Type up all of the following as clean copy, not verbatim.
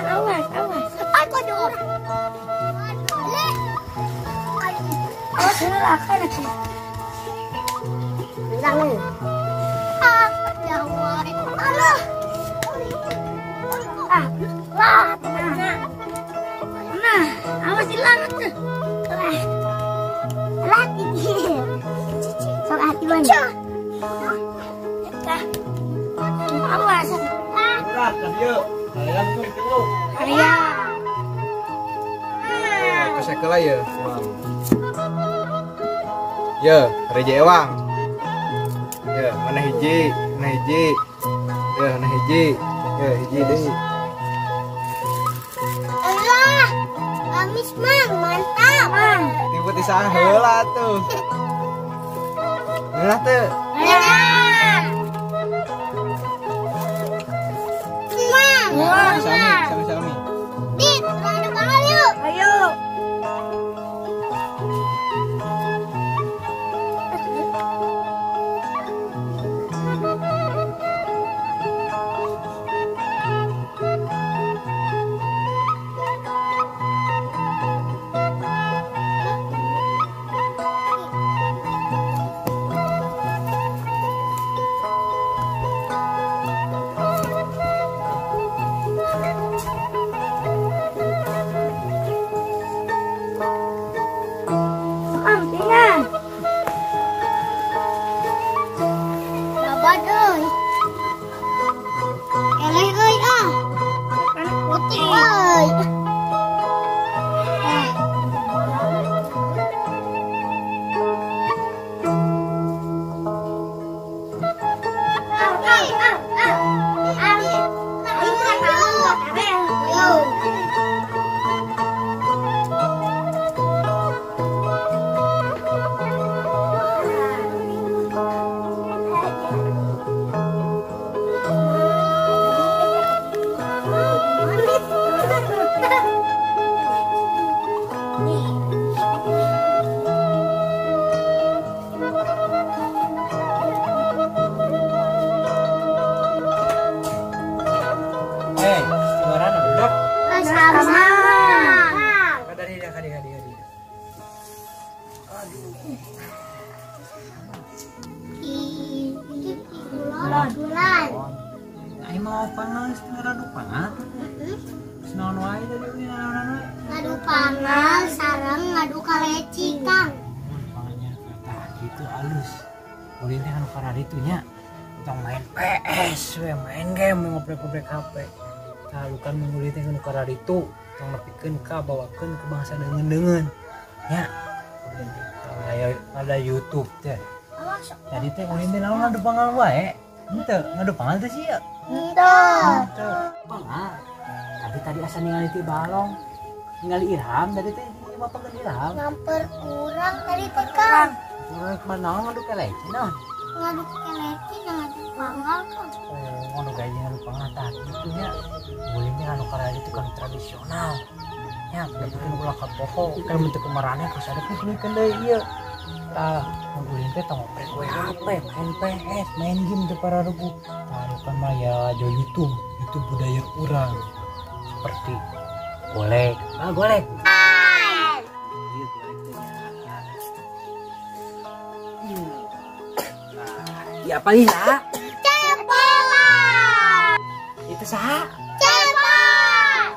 Awas, awas. Aku ada orang. Awas, akan aku. Jangan. Ah, jangan. Alah. Ah, wah, nah, awas hilang tuh. Lah, sok hati mana? Awas. Berat, yuk. Kalian tuh dulu. Kalian. Kesekel ya. Ya, reje ewang. Ya, mana hiji, mana hiji. Ya, mana hiji. Ya, hiji deui. Allah. Amis mang, mantap. Tiba ti saha heula tuh. Ngeunah teu? Ngeunah. Mang, sami, sami. Dit, urang banget yuk. Ayo. Ngadu pangal sareng ngadu kaleci Kang. Pangalnya tah gitu halus. Ulin teh anu kararitu nya. Tong main PS we, main game ngoprek-ngoprek HP. Tah lukan ulin teh anu kararitu, tong nepikeun ka bawakeun ke bangsa deungeun-deungeun. Nya. Ada YouTube teh. Tadi teh ulin teh naon ngadu pangal wae. Henteu, ngadu pangal teh sia. Henteu. Pangal. Tapi tadi asa ningali ti balong. Ningali Ilham tadi teh bapak kan Ilham. Ngamper urang tadi teh Kang. Urang kumaha naon ngadu keleci naon? Ngadu keleci ngadu pangal Kang. Oh, ngadu gaji ngadu pangal tah kitu nya. Ulin teh anu kararitu itu kan tradisional. Nya, nepikeun ulah ka poho. Kan mun teu kumarane kasadep deui ieu. Tah, mun ulin teh tong ngoprek we HP, main PS, main game teu pararuguh. Tah kan mah ya jo YouTube, itu budaya urang. Seperti golek, ah golek. Iya golek teh. Nah, iya apa lila? Cepolan. Itu saha? Cepot.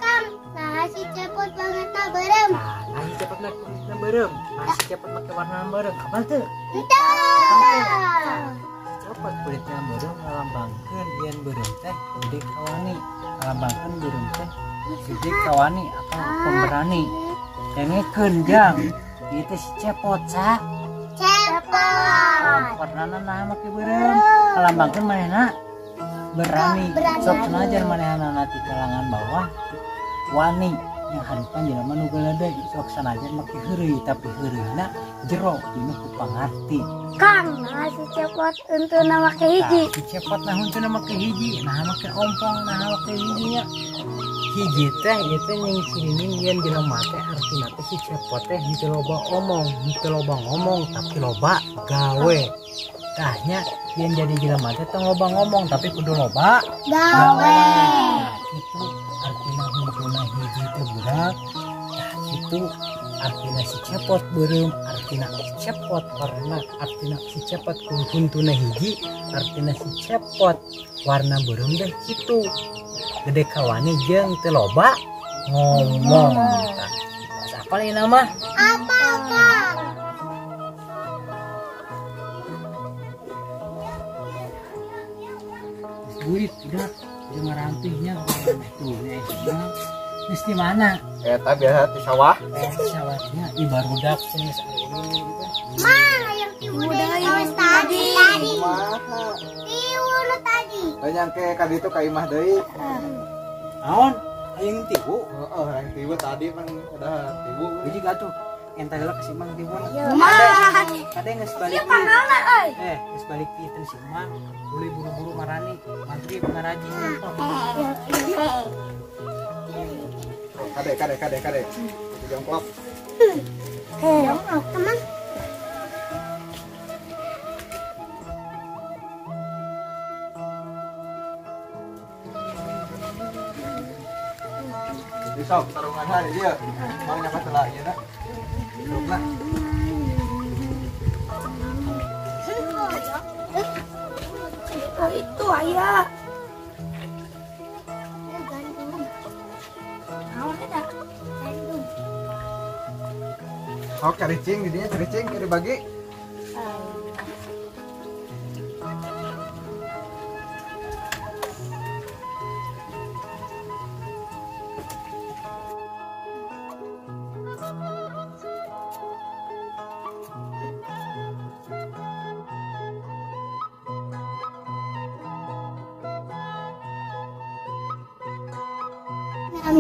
Kang, nah si cepot banget na berem. Nah, si cepot na berem. Nah, si cepot make warna berem. Kapal teu? Henteu. Cepot kulitnya berem ngalambangkeun yen berem teh gede kawani. Ngalambangkeun berem teh gede kawani atau pemberani. Dengekeun jang. Ieu teh si cepot sa. Cepot. Warnana nah make berem. Ngalambangkeun manehna berani. Sok senajan manehna ti kalangan bawah wani yang haripan jelema nu geuleudeuy sok sanajan make heureuy tapi heureuyna jero dina ku pangarti. Kang, nah si cepot henteu make hiji. Si cepot nah henteu make hiji, nah make ompong, nah make hiji nya. Hiji teh ieu teh nyingkirinin yen jelema teh artina teh si cepot teh henteu loba omong, henteu loba ngomong tapi loba gawe. Tah nya yen jadi jelema teh tong loba ngomong tapi kudu loba gawe. Gitu. Kitu artina si cepot beureum, artina si cepot warna, artina si cepot huntuna hiji, artina si cepot warna beureum deh kitu. Gede kawani jeung teu loba ngomong. Tah, apal ieu mah? Apal, Kang. Duit udah jeung ngarampihnya tuh nih geus di mana? Eta biasa di sawah. Sawahnya i barudak geus alun gitu. Mah hayang tiwu deui tadi. Tiwu nu tadi. Hayang ke ka ditu ka imah deui. Naon? Hayang tiwu? Heeh, hayang tiwu tadi pan udah tiwu. Hiji gatuh. Entah heula ka si Mang tiwu. Mah. Kade geus balik. Ieu pangalna euy. Geus balik ti teu si Mang. Boleh buru-buru marani, maghrib ngaraji. Kade kade kade kade. Jongklok. Jongklok teman. Besok tarungan hari dia. Mang nyapa telah ieu na. Dudukna. Oh, itu ayah. Gandum. Naon eta? Gandum. Sok caricing di dinya caricing keur dibagi.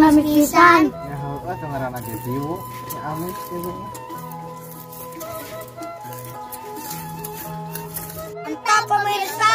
Amis pisan. Ya heueuh teu ngaranna ge tiwu. Ya amis tiwu. Mantap pemirsa.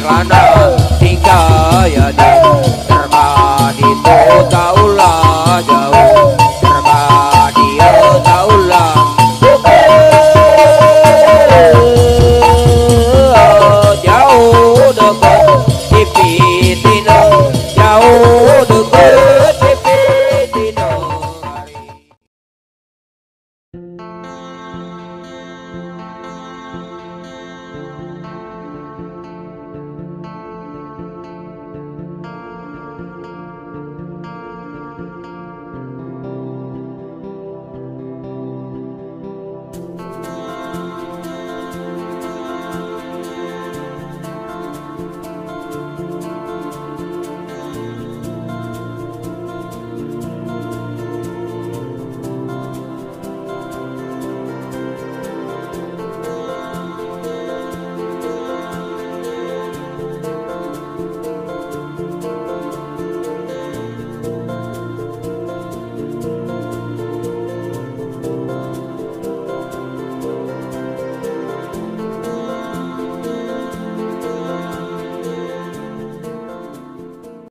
Rana tiga ya di terkadi tu.